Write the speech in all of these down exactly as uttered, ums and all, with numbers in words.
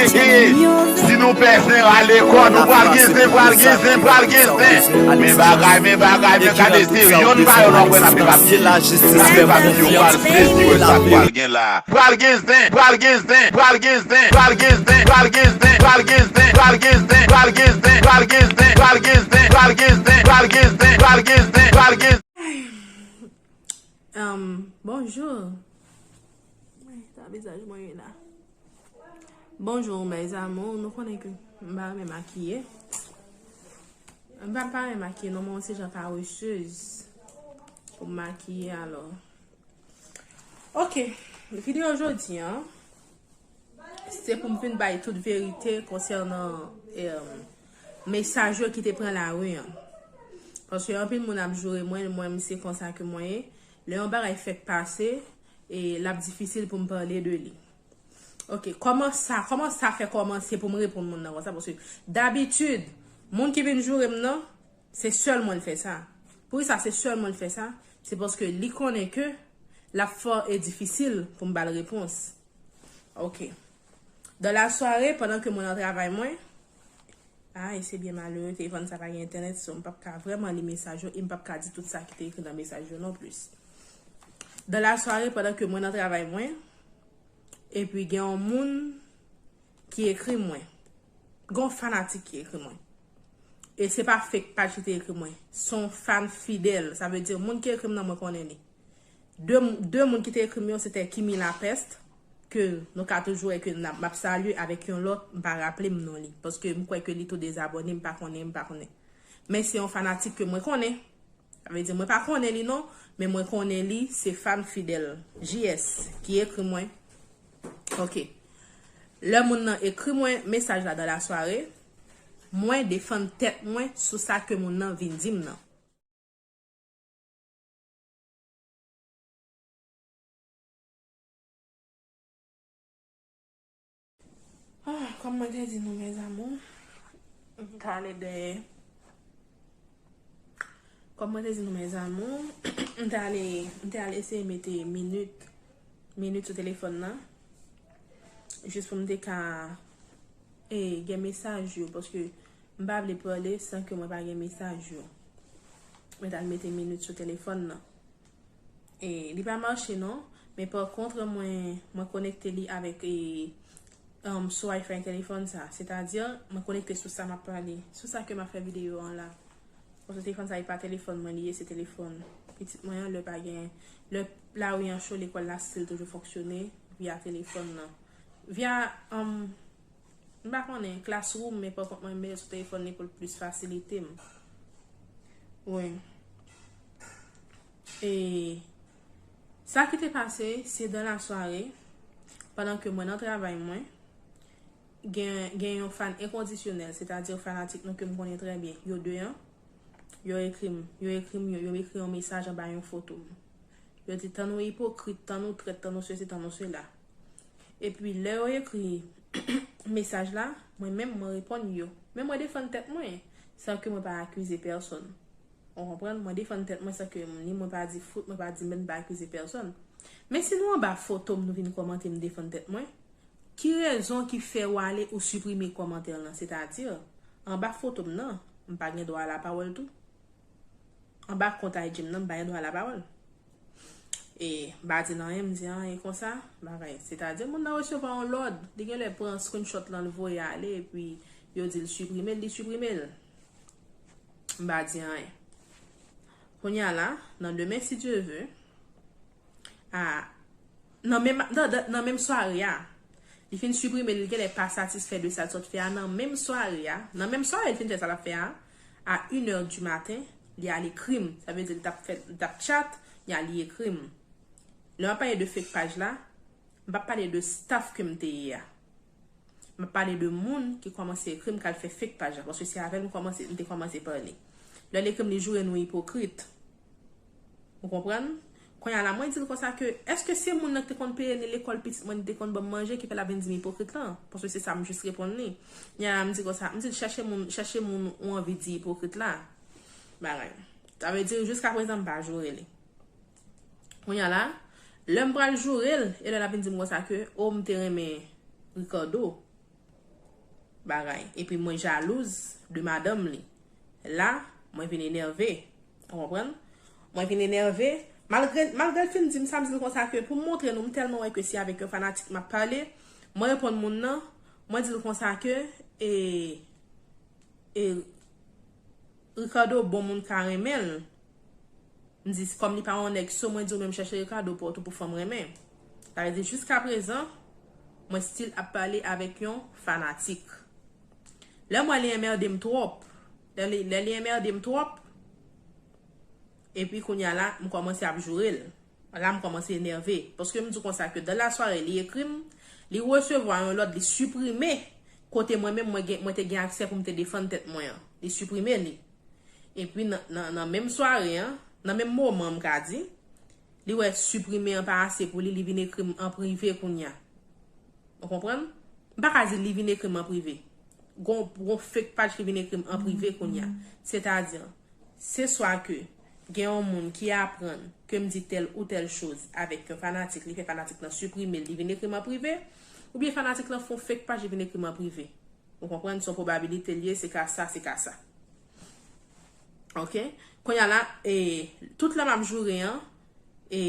Si nou pè zen rale kò nou, pral gen zen, pral gen zen, pral gen zen. Men bagay, men bagay, men gade, se yonn pa yonn w ap wè n ap epapye. N ap epapye, w pral sezi wè sa k pral gen la. Pral gen zen, pral gen zen, pral gen zen, pral gen zen, pral gen zen, pral gen zen, pral gen zen, pral gen zen, pral gen zen, pral gen zen, pral gen zen, pral gen zen, pral gen zen, pral gen zen, pral gen zen, pral gen zen. Ahn, bonjou. Sa vizaj mwen ye la. Bonjou, mes amours. Nou konnen ke m pa renmen makiye. M pa, pa renmen makiye, non, mwen se jan paresez pou m makiye, alò. Ok, videyo jodi a, se pou m vin bay tout verite konsènan, em, mesaj yo ki te pran lari an. Paske anpil moun ap joure mwen, mwen, m se konsa ke mwen ye. Lè yon bagay fèk pase, e l ap difisil pou m pale de li. Ok, kòman sa, kòman sa fè kòmanse pou m reponn moun nan konsa? Paske dabitid, moun ki vin joure m nan, se sèl mwen l fè sa. Poukisa se sèl mwen l fè sa? Se paske li konnen ke l ap fè e difisil pou m ba l repons. Ok. Dan la sware, pandan ke mwen nan travay mwen, ay, se byen malere, telefòn sa pa gen entènèt, so m p ap ka vrèman li mesaj yo, e m p ap ka di tout sa ki te ekri nan mesaj yo non plis. Dan la sware, pandan ke mwen nan travay mwen, epi gen yon moun ki ekri mwen. Gen yon fanatik ki ekri mwen. E se pa fake paj ki te ekri mwen. Se yon fan fidèl. Sa vle di, moun ki ekri m nan, mwen konnen li. De, de moun ki te ekri m yo, se te Kimi Lapeste, ke nou ka toujou wè ke n ap, m ap salye avèk yon lòt, m pa raple m non li. Paske m kwè ke li tou dezabòne, m pa konnen, m pa konnen. Men se yon fanatik ke mwen konnen. Sa vle di, mwen pa konnen li non, men mwen konnen li, se fan fidèl. J S, ki ekri mwen. Ok. Lè moun nan ekri mwen mesaj la dan la sware, mwen defann tèt mwen sou sa ke moun nan vin di m nan. Ah, kòm mwen te di nou, mes amours, m t ale dèyè. Kòm mwen te di nou, mes amours, m t ale, m te al eseye mete minit, minit sou telefòn nan. Jis pou m te ka, e, gen mesaj yo, paske m pa vle pale san ke mwen pa gen mesaj yo. Mwen t al mete minit sou telefòn nan. E, li pa mache non, men pa kont mwen, mwen konekte li avèk, e, um, sou Wi-Fi telefòn sa. Sètadi, mwen konekte sou sa m ap pale, sou sa ke m ap fè videyo an la. Paske telefòn sa, e pa telefòn mwen li ye, se telefòn pitit mwen an, lè pa gen, lè lari an cho, lekòl la still toujou fonksyone via telefòn nan. Via, um, m pa konnen, Classroom, men pa kont mwen, m mete l sou telefòn li pou l plis fasilite m. Wi. E sa ki te pase, se dan la sware, pandan ke mwen nan travay mwen, gen, gen yon fan enkondisyonèl, sètadi fanatik nou ke m konnen trè byen, yo de an, yo ekri m, yo ekri m, yo, yo ekri yon mesaj anba yon foto m. Yo di, "Tan nou ipokrit, tan nou trèt, tan nou sesi, tan nou sela." Epi, lè yo ekri mesaj la, mwen menm, mwen reponn yo. Men mwen defann tèt mwen, san ke mwen pa akize pèsonn. Ou konprann? Mwen defann tèt mwen san ke ni mwen pa di fout, mwen pa di men, pa akize pèsonn. Men si nou anba foto m, nou vin kòmante m defann tèt mwen, ki rezon ki fè w ale ou siprime kòmantè lan? Sètadi, anba foto m nan, m pa gen dwa a lapawòl tou? Anba kont I G m nan, m pa gen dwa a lapawòl? E m pa di l anyen, m di anyen konsa, bagay. Sètadi, moun nan resevwa yon lòd, li genlè pran screenshot lan, l voye ale, epi yo di l siprime l, li siprime l. M pa di anyen. Kounye a la, nan demen, si Dye ve, a, nan menm, nan, nan, nan menm sware a, li fin siprime l, li genlè pa satisfè de sa l sot fè a, nan menm sware a, nan menm sware l fin fè sa l ap fè a, a inè di maten, li al ekri m. Sa vle di l t ap fè, l t ap chat, li al li ekri m. Lè m ap pale de fake paj la, m p ap pale de staff ke m te ye a. M ap pale de moun ki kòmanse ekri m k al fè fake paj la, paske se avè l m kòmanse, m te kòmanse pale. Lè l ekri m, li joure nou ipokrit. Ou konprann? Kounye a la, mwen di l konsa ke, èske se moun nan ki te konn peye ni lekòl pitit mwen, ni te konn ban m manje, ki fè l ap vin di m ipokrit lan? Paske se sa m jis reponn li. Kounye a la, m di konsa, m di l, "Chèche moun, chèche moun ou anvi di ipokrit la." Bagay. Sa vle di, jiska prezan, m pa joure li. Kounye a la, lè m pral joure l, e lè l ap vin di m konsa ke, "O, m te renmen Ricardo." bagay. Epi mwen jalouz de madanm li. La, mwen vin enève. Ou konprann? Mwen vin enève. Malgre, malgre l fin di m sa, m di l konsa ke pou m montre nou, m tèlman wè ke se avèk yon fanatik m ap pale. Mwen reponn moun nan, mwen di l konsa ke, e, e, Ricardo bon moun ka renmen l. M di, kòm li pa yon nèg so, mwen di w menm chèche Ricardo pou, pou fanm renmen. Sa vle di, jiska prezan, mwen still ap pale avèk yon fanatik. Lè m wè li enmède m twòp, lè li, lè li enmède m twòp, epi kounye a la, m kòmanse ap joure l. La, m kòmanse enève. Paske m di konsa ke dans la soirée, li ekri m, li resevwa yon lòd, li siprime kote mwen menm, mwen gen, mwen te gen aksè pou m te defann tèt mwen an. Li siprime li. Epi nan, nan, nan menm sware an, nan menm moman m ka di, li wè siprime an pa ase pou li, li vin ekri m an prive kounye a. Ou konprann? M pa ka di li vin ekri m an prive. Gon, gon fake paj ki vin ekri m an prive kounye a. Sètadi, se swa ke gen yon moun ki aprann ke m di tèl ou tèl choz avèk yon fanatik, li fè fanatik lan siprime l, li vin ekri m an prive, oubyen fanatik lan fè yon fake paj, li vin ekri m an prive. Ou konprann? Se yon pwobabilite l ye, se ka sa, se ka sa. Ok? Kounye a la, e, tout lè m ap joure an, e,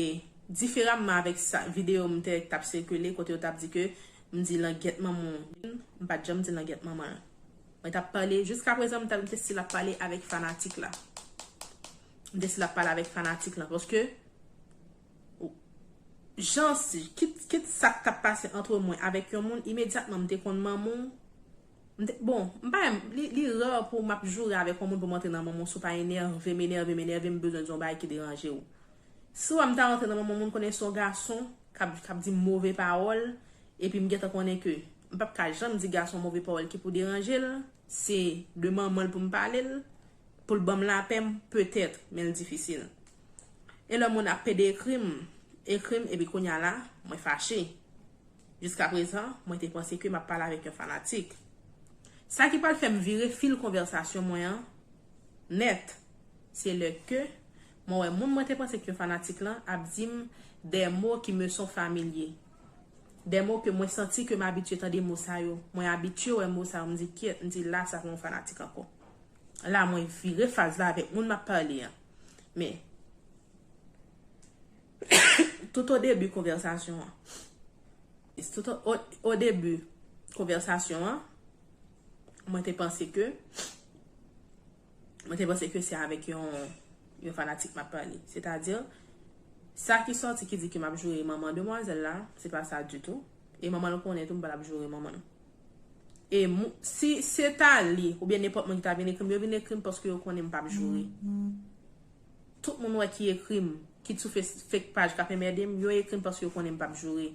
diferaman avèk sa, videyo m te t ap sikile, kote yo t ap di ke m di langyèt manman w, m pa t janm di langyèt manman l. Mwen t ap pale, jiska prezan, m t ap, m te still ap pale avèk fanatik la. M te still ap pale avèk fanatik la, paske jan si, kit, kit sa k t ap pase ant mwen avèk yon moun, imedyatman m te konn manman w. M te, bon, m pa, li, li rare pou m ap joure avèk yon moun pou m antre nan manman w, si w pa enève m, enève m, enève m, m bezwen di yon bagay ki deranje w. Si w wè m ta antre nan manman w, moun konnen se yon gason k ap, k ap di m move pawòl, epi m gentan konnen ke m p ap ka janm di gason move pawòl ki pou deranje l, se de manman l pou m pale l, pou l ban m lapè m, petèt, men l difisil. E lè moun ap pede ekri m, ekri m, epi kounye a la, mwen fache. Jiska prezan, mwen te panse ke m ap pale avèk yon fanatik. Sa ki pral fè m vire fil konvèsasyon mwen an nèt, se lè ke mwen wè moun mwen te panse ke yon fanatik lan ap di m des mots qui me sont familiers. Des mots que mwen santi ke m abitye tande mo sa yo. Mwen abitye wè mo sa yo, m di kyèt, m di la sa pa yon fanatik ankò. La, mwen vire faz la avèk moun m ap pale an. Men, tout o debi konvèsasyon an, tout o, o, o debi konvèsasyon an, mwen te panse ke, mwen te panse ke se avèk yon, yon fanatik m ap pale. Sètadi, sa ki sòti ki di ke m ap joure manman demwazèl la, se pa sa ditou. E manman l konnen tou, m pa t ap joure manman l. E mou-, si se ta li, oubyen nenpòt moun ki ta vin ekri m, yo vin ekri m paske yo konnen m p ap joure. Tout moun wè ki ekri m, ki sou fake paj k ap enmède m, yo ekri m paske yo konnen m p ap joure.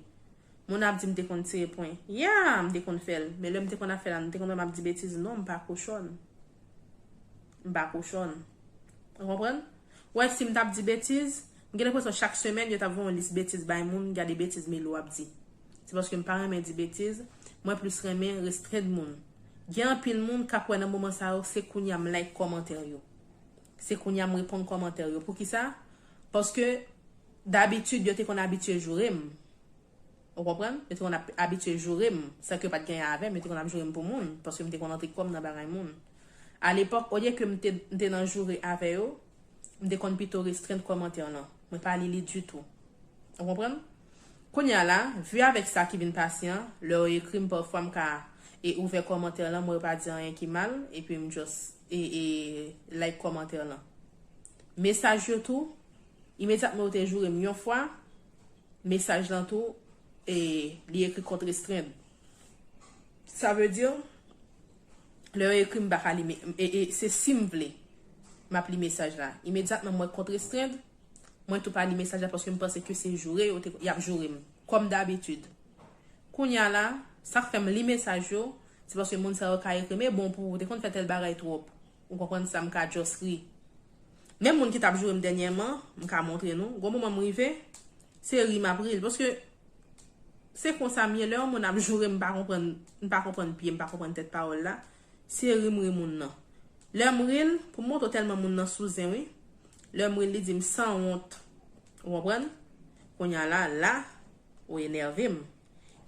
Moun ap di m te konn tire pwen. Yeah, m te konn fè l. Men lè m te konn ap fè l la, m te konn wè m ap di betiz. Non, m pa kochòn. M pa kochòn. Ou konprann? Wè, si m t ap di betiz, m gen lenpresyon chak semèn yo t ap voye yon lis betiz bay moun, gade betiz Melo ap di. Se paske m pa renmen di betiz, mwen plis renmen restrenn moun. Gen anpil moun k ap wè nan moman sa yo, se kounye a m like kòmantè yo. Se kounye a m reponn kòmantè yo. Poukisa? Paske dabitid yo te konn abitye joure m. Ou konprann? Yo te konn ap, abitye joure m, san ke yo pa t gen anyen avè m, yo te konn ap joure m pou moun, paske m te konn antre kò m nan bagay moun. Alepòk, olye ke m te, m te nan joure avè yo, m te konn pito restrenn kòmantè lan. Mwen pa li li ditou. Ou konprann? Kounye a la, vi avèk sa ki vin pase an, lè yo ekri m pafwa m ka e ouvè kòmantè lan, mwen yo pa di anyen ki mal, epi m just e, e like kòmantè lan. Mesaj yo tou, imedyatman yo te joure m yon fwa, mesaj lan tou, e, li ekri kont restrenn. Sa vle di, lè yo ekri m pa ka li, e, e, se si m vle, m ap li mesaj la. Imedyatman m wè kont restrenn, mwen tou pa li mesaj la paske m panse ke se joure yo te, y ap joure m, kòm dabitid. Kounye a la, sa k fè m li mesaj yo, se paske moun sa yo ka ekri m, e bon pou ou, te konn fè tèl bagay twòp. Ou konprann sa, m ka just ri. Menm moun ki t ap joure m dènyèman, m ka montre nou, gon moman m rive, se ri m ap ri l. Paske se konsa m ye, lè yon moun ap joure m, m pa konprann, m pa konprann pye, m pa konprann tèt pawòl la, se ri m ri moun nan. Lè m ri l, pou m montre w tèlman moun nan sou zen, wi. Lè m ri l, li di m sanwont. Ou konprann? Kounye a la, la, ou enève m.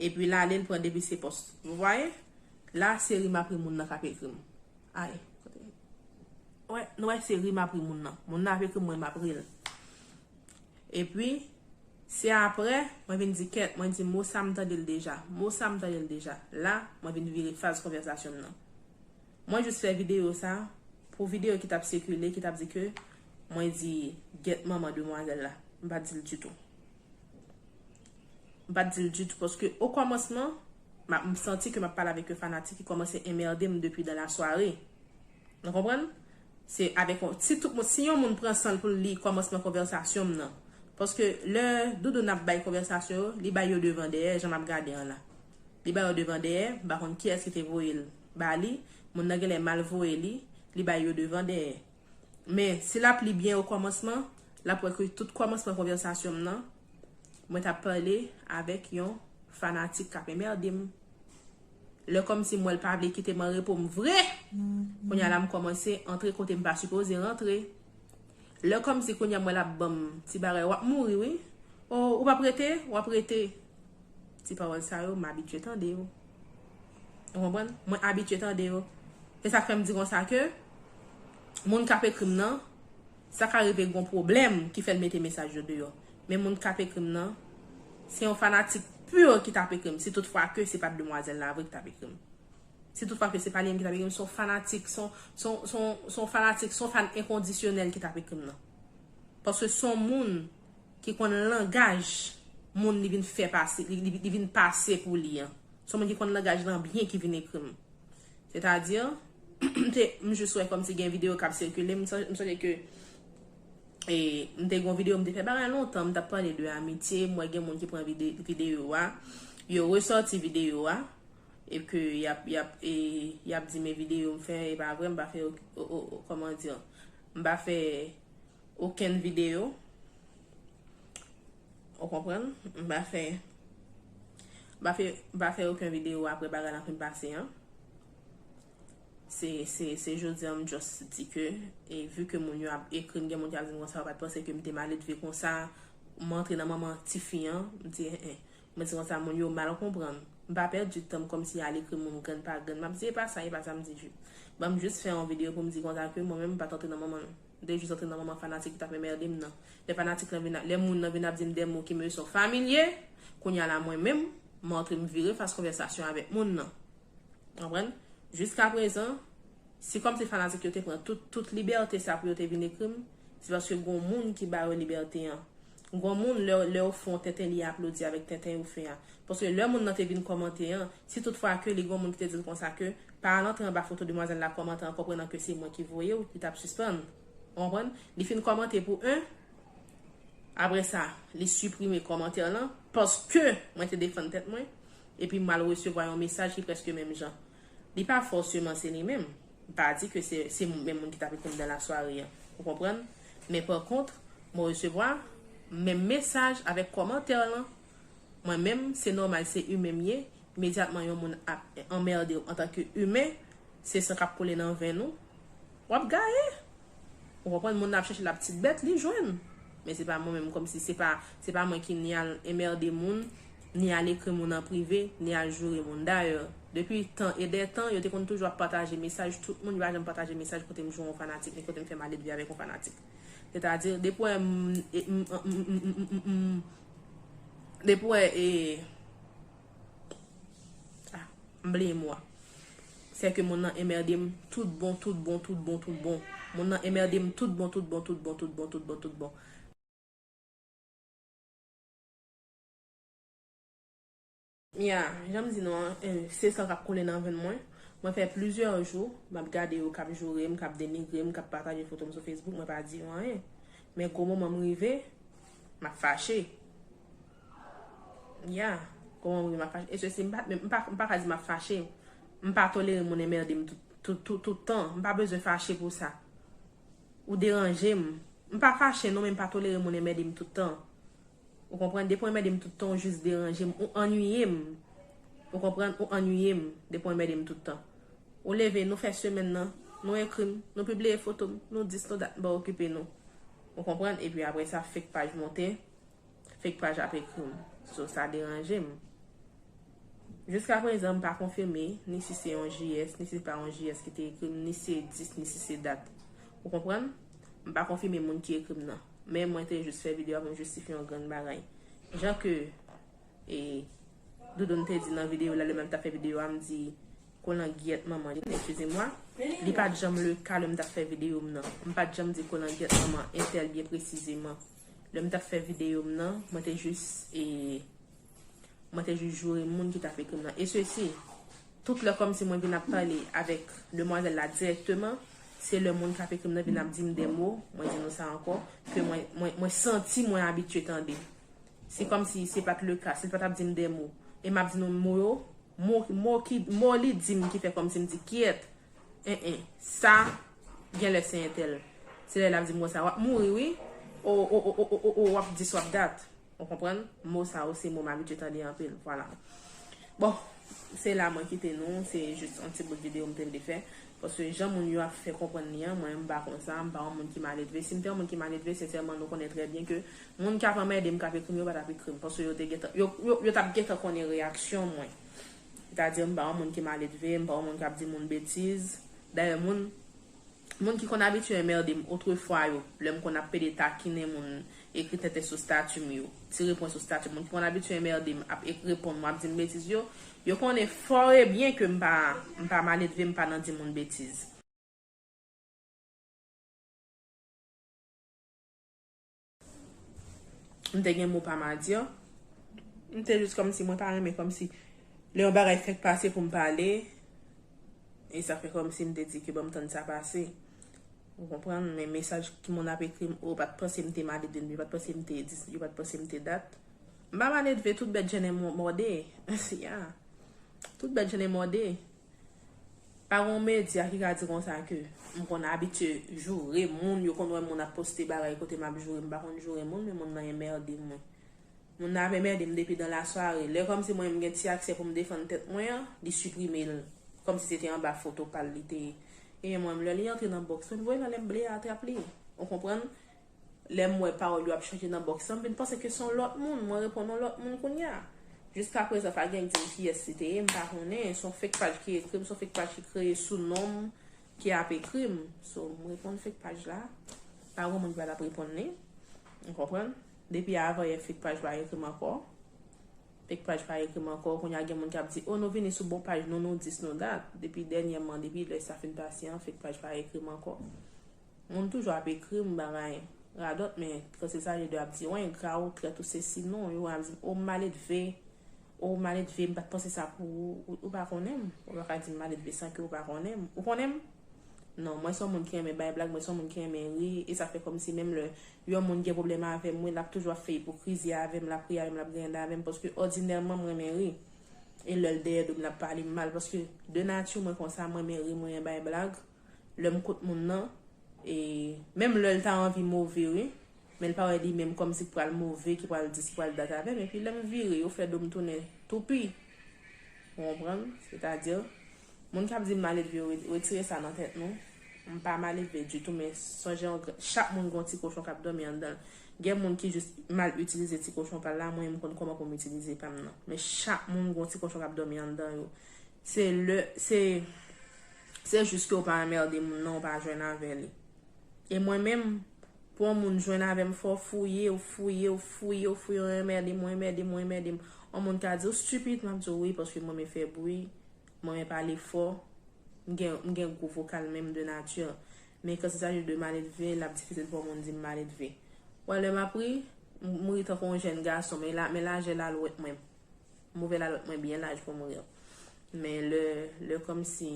Epi l ale, l pran depi se pòs. Vous voyez? La, se ri m ap ri moun nan k ap ekri m. Ay, kote? Wè, nou wè, se ri m ap ri moun nan. Moun nan ap ekri m, mwen m ap ri l. Epi, se apre, mwen vin di kèt, mwen di mo sa m tande l deja. Mo sa m tande l deja. La, mwen vin vire faz konvèsasyon m nan. Mwen jis fè videyo sa, pou videyo ki t ap sikile, ki t ap di ke mwen di gyèt manman demwazèl la. M pa t di l ditou. M pa t di l ditou, paske okòmansman, m ap, m santi ke m ap pale avèk yon fanatik ki kòmanse enmède m depi dan lasware. Nou konprann? Se avèk yon, si tout moun, si yon moun pran san l pou l li kòmansman konvèsasyon m nan. Paske lè Doudou n ap bay konvèsasyon yo, li bay yo devan dèyè, jan m ap gade an la. Li bay yo devan dèyè, m pa konn kiyès ki te voye l ba li, moun nan genlè mal voye li, li bay yo devan dèyè. Men, si l ap li byen okòmansman, l ap wè ke tout kòmansman konvèsasyon m nan, mwen t ap pale avèk yon fanatik k ap enmède m. Lè kòmsi m wè l pa vle kite m an repo m vre, kounye a la m kòmanse antre kote m pa sipoze rantre. Lè kòmsi kounye a m wè l ap ban m ti bagay, w ap mouri wi. O, ou p ap rete, w ap rete. Ti pawòl sa yo, m abitye tande yo. Ou konprann? Mwen abitye tande yo. Se sa k fè m di konsa ke moun k ap ekri m nan, sa ka rive gon pwoblèm ki fè l mete mesaj yo deyò. Men moun k ap ekri m nan, se yon fanatik pur ki t ap ekri m, si toutfwa ke se pa t demwazèl la vre ki t ap ekri m. Si toutfwa ke se pa li menm ki t ap ekri m, se yon fanatik, se yon, se yon, se yon, se yon fanatik, se yon fan enkondisyonèl ki t ap ekri m nan. Paske se yon moun ki konn langaj moun li vin fè pase, li, li, li vin pase pou li an. Se yon moun ki konn langaj lan byen ki vin ekri m. Sètadi, se, m jis wè kòmsi gen videyo k ap sikile, m son-, m sonje ke, e, m te gen yon videyo m te fè bagay lontan, m t ap pale de amitye, m wè gen moun ki pran vide-, videyo a, yo resòti videyo a, e ke y ap, y ap, e, y ap di men videyo m fè, e pa vre, m pa fè, o, o, o, kòman di, m pa fè okenn videyo. Ou konprann? M pa fè, m pa fè, m pa fè okenn videyo apre bagay lan fin pase an. Se, se, se jodi an m just di ke, e vi ke moun yo ap ekri m, gen moun ki ap di m konsa, yo pa t panse ke m te maledve konsa, m antre nan manman tifi an, m di, en, en. Mwen di konsa, moun yo mal konprann. M pa pèdi tan m kòmsi al ekri moun grenn pa grenn. M ap di, e pa sa, e pa sa m di. Ban m jis fè yon videyo pou m di konsa ke mwen menm m pa t antre nan manman l. M te jis antre nan manman fanatik ki t ap enmède m nan. Lè fanatik lan vin, lè moun nan vin ap di m de mo ki me sont familiers, kounye a la mwen menm, m antre m vire fas konvèsasyon avèk moun nan. Konprann? Jiskaprezan, se kòmsi fanatik yo te pran tout, tout libète sa pou yo te vin ekri m, se paske gon moun ki ba yo libète an. Gon moun, lè, lè yo fè yon tenten, li aplodi avèk tenten yo fè a. Paske lè moun nan te vin kòmante an, si toutfwa ke li gon moun ki te di l konsa ke, pa al antre anba foto demwazèl la kòmante an, konprenan ke se mwen ki voye w, li t ap sispann. Ou konprann? Li fin kòmante pou en, apre sa, li siprime kòmantè lan, paske mwen te defann tèt mwen, epi m al resevwa yon mesaj ki prèske menm jan. Li pa fòseman se li menm. M pa di ke se, se menm moun ki t ap ekri m dan lasware a. Ou konprann? Men pa kont, mwen resevwa menm mesaj avèk kòmantè lan. Mwen menm, se nòmal, se imen m ye. Imedyatman, yon moun ap anmède w antanke imen, se san k ap koule nan venn ou, w ap gaye. Ou konprann, moun nan ap chèche l ap ti bèt, li jwenn. Men se pa mwen menm, kòmsi se pa, se pa mwen ki ni al enmède moun, ni al ekri moun an prive, ni al joure moun. Dayè, depi tan e dè tan, yo te konn toujou ap pataje mesaj tout moun, yo pa janm pataje mesaj kote m joure yon fanatik, ni kote m fè maledve avèk yon fanatik. Sètadi, depi w wè m, e, m, m, depi w wè, e, ah, m bliye mo a. Se ke moun nan enmède m tout bon, tout bon, tout bon, tout bon. Moun nan enmède m tout bon, tout bon, tout bon, tout bon, tout bon, tout bon. Ya, jan m di nou an, eh, se san k ap koule nan venn mwen. Mwen fè plizyè jou, m ap gade yo k ap joure m, k ap denigre m, k ap pataje foto m sou Facebook, mwen pa di yo anyen. Men gwo moman m rive, m ap fache. Ya, gwo moman m rive, m ap fache. E sesi, m pa, m pa, m pa ka di m ap fache. M pa tolere moun enmède m tout, tout, tout, tout tan. M pa bezwen fache pou sa. Ou deranje m. M pa fache non, men m pa tolere moun enmède m tout tan. Ou konprann? Depi w enmède m tout tan, ou jis deranje m, ou annuiye m. Ou konprann? Ou annuiye m, depi w enmède m tout tan. Ou leve, nou fè semèn nan, nou ekri m, nou pibliye foto m, nou dis nou dat, m pa okipe nou. Ou konprann? Epi apre sa, fake paj monte, fake paj ap ekri m. So, sa deranje m. Jiska prezan, m pa konfime ni si se yon J S, ni si se pa yon J S ki te ekri m, ni si se dis, ni si se dat. Ou konprann? M pa konfime moun ki ekri m nan. Men mwen te jis fè videyo a pou m jistifye yon grenn bagay. Jan ke e, Doudoun te di nan videyo la, lè m t ap fè videyo a, m di, kolangyèt manman li, eskize mwa, li pa t janm le ka lè m t ap fè videyo m nan. M pa t janm di kolangyèt manman entèl byen presizeman. Lè m t ap fè videyo m nan, mwen te jis, e, mwen te jis joure moun ki t ap ekri m nan. E sesi, tout lè kòmsi mwen vin ap pale avèk demwazèl la dirèkteman, se lè moun k ap ekri m nan vin ap di m de mo, mwen di nou sa ankò, ke mwen, mwen, mwen santi mwen abitye tande. Se kòmsi se pa t le ka, si l pa t ap di m de mo. E m ap di nou mo yo, mo, mo ki, mo li di m ki fè kòmsi m di kyèt. En, en, sa, gen lè se entèl. Se lè l ap di m konsa, w ap mouri wi. O, o, o, w ap dis, w ap dat. Ou konprann? Mo sa yo se mo m abitye tande anpil. Vwala. Bon, se la mwen kite nou. Se jis yon ti bout videyo m te vle fè. Paske jan moun yo ap fè konprann li an, mwen, m pa konsa, m pa yon moun ki maledve. Si m te yon moun ki maledve, sensèman, nou konnen trè byen ke moun k ap anmède m, k ap ekri m, yo pa t ap ekri m. Paske yo te gentan, yo, yo, yo t ap gentan konnen reyaksyon mwen. Sètadi, m pa yon moun ki maledve, m pa yon moun k ap di moun betiz. Dayè, moun, moun ki konn abitye anmède m otrefwa yo, lè m konn ap pede takinen moun, ekri tenten sou stati m yo, tire pwen sou stati m, moun ki konn abitye anmède m, ap ek-, reponn mwen, ap di m betiz yo, yo konnen fò e byen ke m pa, m pa maledve, m pa nan di moun betiz. M te gen mo pa m a di. M te jis kòmsi mwen pa renmen kòmsi lè yon bagay fèk pase pou m pale. E sa fè kòmsi m te di ke ban m tann sa pase. Ou konprann? Men mesaj ki moun ap ekri m, ou pa t panse m te maledve, yo pa t panse m te dis, yo pa t panse m te dat. M pa maledve, tout bèt jennen mò-, mòde. Ya. Tout bèt jennen mòde. Pa gen yon medya ki ka di konsa ke m konn abitye joure moun, yo konn wè moun ap poste bagay kote m ap joure, m pa konn joure moun, men moun nan enmède mwen. Moun nan ap enmède m depi dan lasware. Lè kòmsi mwen m gen ti aksè pou m defann tèt mwen an, li siprime l. Kòmsi se te anba foto pa l li te ye. Ebyen mwen, lè li antre nan bòks mwen, voye nan lè m vle a trap li. Ou konprann? Lè m wè pawòl yo ap chanje nan bòks lan, m vin panse ke se yon lòt moun. Mwen reponn yon lòt moun kounye a. Jiska prezan, pa gen k di m kiyès li te ye, m pa konnen. Se yon fake paj ki ekri m, se yon fake paj ki kreye sou non m ki ap ekri m. So, m reponn fake paj la. Pa gen moun ki pa t ap reponn li. Ou konprann? Depi avanyè fake paj pa ekri m ankò. Fake paj pa ekri m ankò. Kounye a gen moun k ap di, o, nou vini sou bon paj nou, nou dis, nou dat. Depi dènyèman, depi lè sa fin pase an, fake paj pa ekri m ankò. Moun toujou ap ekri m bagay radòt, men kansilye de ap di, wen, engra, ou trèt, ou sesi, non, yo ap di m, o, m maledve, o, m maledve, m pa t panse sa pou ou, ou, ou pa konnen m, ou pa ka di m maledve san ke ou pa konnen m, ou konnen m? Non, mwen se yon moun ki renmen bay blag, mwen se yon moun ki renmen ri, e sa fè kòmsi menm lè yon moun gen pwoblèm avè m, wi, l ap toujou ap fè ipokrizi avè m, l ap ri avè m, l ap griyen avè m, paske òdinèman mwen renmen ri. E lè l dèyè do m, l ap pale m mal, paske de nati mwen konsa, mwen renmen ri, mwen renmen bay blag. Lè m kot moun nan, e menm lè l ta anvi move, wi, men l pa wè li menm kòmsi k pral move, ki pral dis, ki pral dat avè m, epi lè m vire, yo fè do m tounen toupi. Ou konprann? Sètadi, moun k ap di m maledve yo, re-, retire sa nan tèt nou. M pa maledve ditou, men sonje yon gr-, chak moun gon ti kochon k ap dòmi anndan l. Gen moun ki jis mal itilize ti kochon pa l la, mwen, m konn kòman pou m itilize pa m nan. Men chak moun gon ti kochon k ap dòmi anndan yo. Se lè, se, se jis ke w pa anmède moun nan, w pa jwenn avè li. E mwen menm, pou yon moun jwenn avè m, fò w fouye, w fouye, w fouye, w fouye, w anmède m, w anmède m, w anmède m. Yon moun ka di w stipid, m ap di w wi, paske m renmen fè bri, m renmen pale fò, m gen, m gen gwo vokal menm de nati. Men kansilye de maledve, l ap difisil pou yon moun di m maledve. Wè, lè m ap ri, m, m ri tankou yon jèn gason, men la, men lajè lalwèt mwen. Move lalwèt mwen byen laj pou m ri. Men lè, lè kòmsi,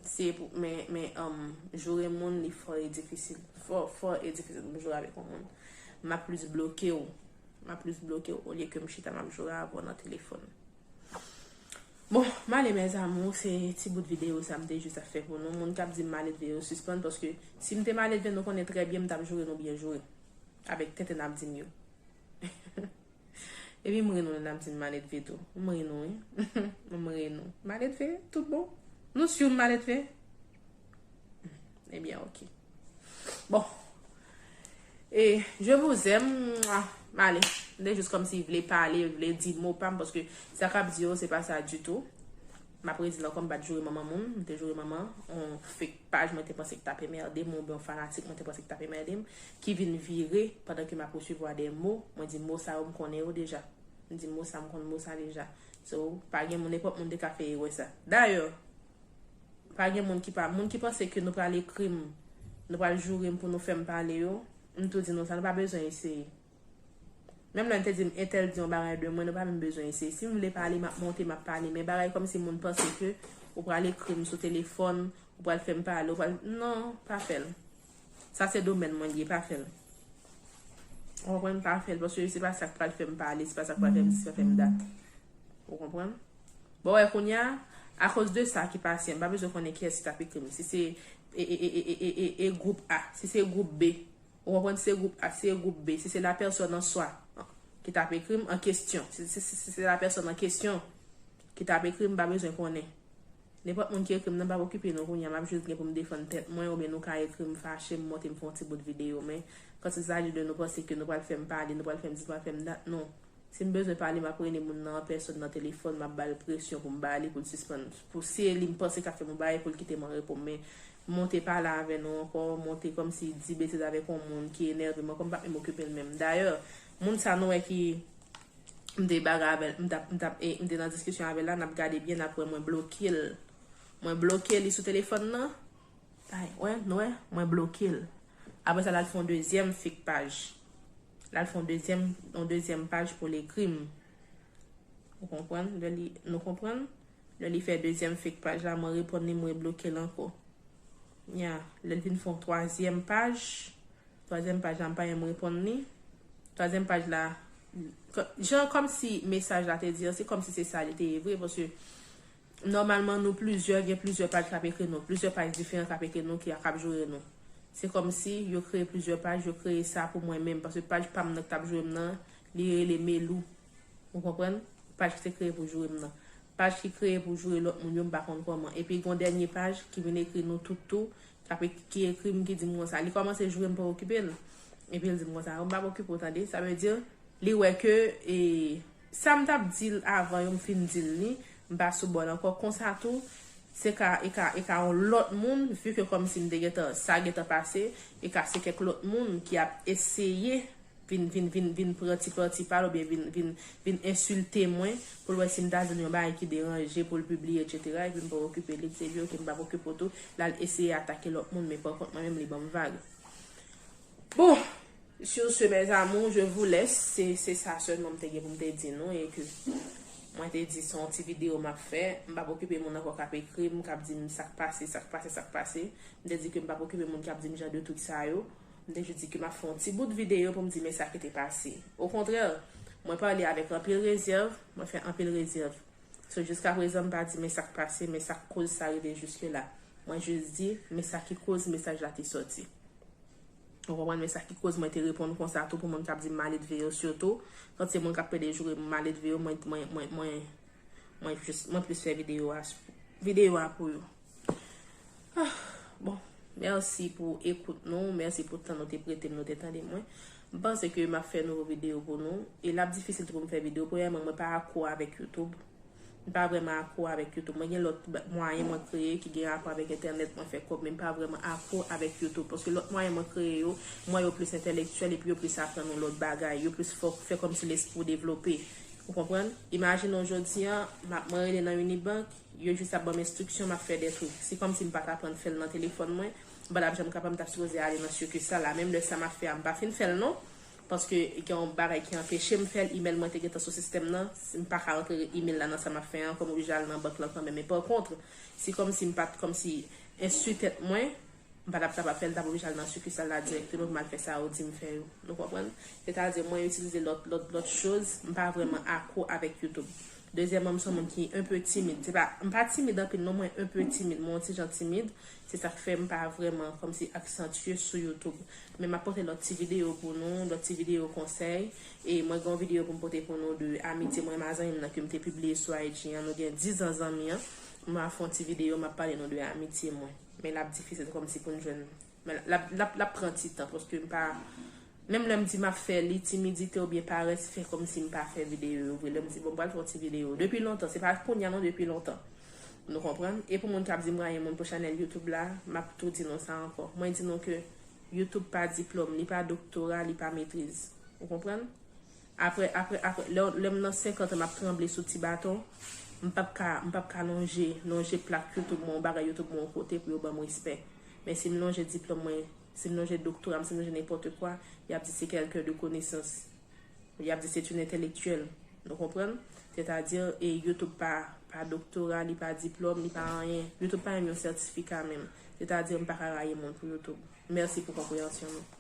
se pou, men, men, um, joure moun, li fò e difisil. Fò, fò e difisil pou m joure avèk yon moun. M ap plis bloke w. M ap plis bloke w olye ke m chita m ap joure avè w nan telefòn. Bon, m ale mes amours, se ti bout videyo sa m te jis ap fè pou nou. Moun k ap di m maledve yo sispann, paske si m te maledve, nou konnen trè byen m t ap joure nou byen joure. Avèk tenten n ap di m yo. Epi m ri nou lè n ap di m maledve tou. M ri nou, wi. M ri nou. Maledve, tout bon. Nou si m maledve? Ebyen, ok. Bon. E, je vous aime. M ale. M te jis kòmsi vle pale, vle di mo pa m, paske sa k ap di yo, se pa sa ditou. M ap redi l ankò, m pa t joure manman moun, m te joure manman on fake paj, mwen te panse ki t ap enmède m, oubyen on fanatik mwen te panse ki t ap enmède m, ki vin vire pandan ke m ap resevwa de mo, mwen di mo sa yo m konnen yo deja. M di mo sa, m konn mo sa deja. So, pa gen moun, nenpòt moun te ka fè erè sa. Dayè, pa gen moun ki pa, moun ki panse ke nou pral ekri m, nou pral joure m pou nou fè m pale yo, m tou di nou sa, nou pa bezwen eseye. Menm lè n te di m entèl di yon bagay de mwen, nou pa menm bezwen eseye. Si m vle pale, m ap monte, m ap pale. Men bagay kòmsi moun panse ke ou pral ekri m sou telefòn, ou pral fè m pale, ou pral, non, pa fè l. Sa se domèn mwen li ye, pa fè l. Ou konprann? Pa fè l, paske se pa sa k pral fè m pale, se pa sa k pral fè m dis, fè m dat. Ou konprann? Bon, wè, kounye a, akoz de sa ki pase, m pa bezwen konnen kiyès ki t ap ekri m. Si se e, e, e, e, e, e, e gwoup A, si se gwoup B, ou konprann, si se gwoup A, si se gwoup B, si se la personne en soi ki t ap ekri m an kesyon, si, si, si, si se la personne en question ki t ap ekri m, m pa bezwen konnen. Nenpòt moun ki ekri m nan, m p ap okipe nou kounye a, m ap jis gen pou m defann tèt mwen, oubyen nou ka ekri m fache, m monte, m fè yon ti bout videyo, men quand il s'agit de nou panse ke nou pral fè m pale, nou pral fè m dis, nou pral fè m dat, non. Si m bezwen pale, m ap rele moun nan an pèsòn nan telefòn, m ap ba l presyon pou m ba li, pou l sispann, pou si e li m panse k ap fè m yon bagay, pou l kite m an repo. Men monte pale avè nou ankò, monte kòmsi di betiz avèk yon moun ki enève m ankò, m p ap menm okipe l menm. Dayè, moun sa nou wè ki m te bagay avè l, m t ap, m t ap, e, m te nan diskisyon avè l la, n ap gade byen, n ap wè mwen bloke l. Mwen bloke li sou telefòn nan. Ay, wè, nou wè, mwen bloke l. Apre sa, l al fè yon dezyèm fake paj. L al fè yon dezyèm, yon dezyèm paj pou l ekri m. Ou konprann? Lè li, nou konprann? Lè li fè dezyèm fake paj la, mwen reponn li, mwen bloke l ankò. Ya, lè l vin fè yon twazyèm paj, twazyèm paj la, m pa janm reponn li. Twazyèm paj la, k-, jan kòmsi mesaj la te di an, se kòmsi se sa li te ye vre, paske nòmalman, nou plizyè, gen plizyè paj k ap ekri nou, plizyè paj diferan k ap ekri nou, ki, k ap joure nou. Se kòmsi yo kreye plizyè paj, yo kreye sa pou mwen menm, paske paj pa m nan k t ap joure m nan, li rele Melou. Ou konprann? Paj ki te kreye pou joure m nan. Paj ki kreye pou joure lòt moun yo, m pa konn kòman. Epi gen yon dènye paj ki vin ekri nou tout tou, k ap ek-, ki ekri m, ki di m konsa, li kòmanse joure m, pa okipe l. Epi l di m konsa, m p ap okipe w tande. Sa vle di, li wè ke, e, sa m t ap di l avan yo, m fin di l li, m pa sou bò l ankò. Konsa tou, se ka, e ka, e ka yon lòt moun, vi ke kòmsi m te gentan, sa gentan pase, e ka se kèk lòt moun ki ap eseye vin, vin, vin, vin pran ti pati pa l oubyen vin, vin, vin ensilte mwen pou l wè si m ta di l yon bagay ki deranje pou l pibliye, etsetera. Epi m pa okipe li, m se di, "Ok, m p ap okipe w tou." L al eseye atake lòt moun, men pa kont mwen menm, li ban m vag. Bon, sur ce, mes amours, je vous laisse. Se, se sa sèlman m te gen pou m te di nou, e ke mwen te di se yon ti videyo m ap fè. M p ap okipe moun ankò k ap ekri m, k ap di m sa k pase, sa k pase, sa k pase. M te di ke m p ap okipe moun k ap di m jan de tout sa yo. M te jis di ke m ap fè yon ti bout videyo pou m di men sa ki te pase. Okontrè, mwen pale avèk anpil rezèv, mwen fè anpil rezèv. So, jiska prezan, m pa di men sa k pase, men sa k koz sa rive jiske la. Mwen jis di men sa ki koz mesaj la te sòti. Ou konprann, men sa ki koz mwen te reponn konsa tou pou moun k ap di m maledve yo, sitou kan se moun k ap plede joure m maledve yo, mwen, mwen, mwen, mwen, mwen jis, mwen plis fè videyo a, videyo a pou yo. Ah, bon, mèsi pou ekout nou, mèsi pou tan nou te prete m, nou te tande mwen. M panse ke m ap fè nouvo videyo pou nou, e l ap difisil tou pou m fè videyo. Premyèman, mwen pa akwo avèk YouTube. M pa vrèman akwo avèk YouTube. Mwen gen lòt ba-, mwayen mwen kreye ki gen rapò avèk entènèt, mwen fè kòb, men m pa vrèman akwo avèk YouTube. Paske lòt mwayen mwen kreye yo, m wè yo plis entèlektyèl epi yo plis aprann nou lòt bagay. Yo plis fè, fè kòmsi lespri w devlope. Ou konprann? Imajine w jodi a, m ap, mwen rele nan Unibank, yo jis ap ban m enstriksyon, m ap fè de twoup. Se kòmsi m pa t aprann fè l nan telefòn mwen, m pa t ap janm kapab, m t ap sipoze ale nan sikisal la. Menm lè sa m ap fè a, m pa fin fè l non. Paske gen yon bagay ki anpeche m fè l, imèl mwen te gentan sou sistèm nan, si m pa ka rantre imèl la nan sa m ap fè an, kòm oblije al nan bank lan kanmenm. Men pa kont, se kòmsi m pa t kòmsi enstwi tèt mwen, m pa t ap kapab fè l, m t ap oblije al nan sikisal la dirèkteman pou m al fè sa yo di m fè yo. Nou konprann? Sètadi, mwen itilize lòt, lòt, lòt choz, m pa vrèman akwo avèk YouTube. Dezyèmman, m se yon moun ki enpe timid. Se pa, m pa timid anpil non, mwen enpe timid, mwen yon ti jan timid. Se sa k fè m pa vrèman kòmsi aksantye sou YouTube. Men m ap pote lòt ti videyo pou nou, lòt ti videyo konsèy. E mwen gen yon videyo pou m pote pou nou de amitye mwen, ma zanmi m nan ke m te pibliye sou I G an. Nou gen diz an zanmi an. Mwen ap fè yon ti videyo, m ap pale nou de amitye mwen. Men l ap difisil kòmsi pou n jwenn. Men l ap, l ap, l ap pran ti tan paske m pa, Menm lè m di m ap fè li, timidite oubyen parès fè kòmsi m pa fè videyo yo vre. Lè m di, bon, m pral fè yon ti videyo. Depi lontan, se pa kounye a non, depi lontan. Nou konprann? E pou moun k ap di m rayi moun pou chanèl YouTube la, m ap tou di nou sa ankò. Mwen di nou ke YouTube pa diplòm, li pa doktora, li pa metriz. Ou konprann? Apre, apre, apre, lè, lè m nan senkant an, m ap tranble sou ti baton, m p ap ka, m p ap ka lonje, lonje plak YouTube mwen, bagay YouTube mwen yon kote pou yo ban m respè. Men si m lonje diplòm mwen, si m lonje doktora m, si m lonje nenpòt kwa, y ap di se quelqu'un de connaissance. Y ap di c'est une intellectuelle. Nou konprann? Sètadi, e YouTube pa, pa doktora, li pa diplòm, li pa anyen. YouTube pa menm yon sètifika menm. Sètadi, m pa ka rayi moun pou YouTube. Mèsi pou konpreyansyon nou.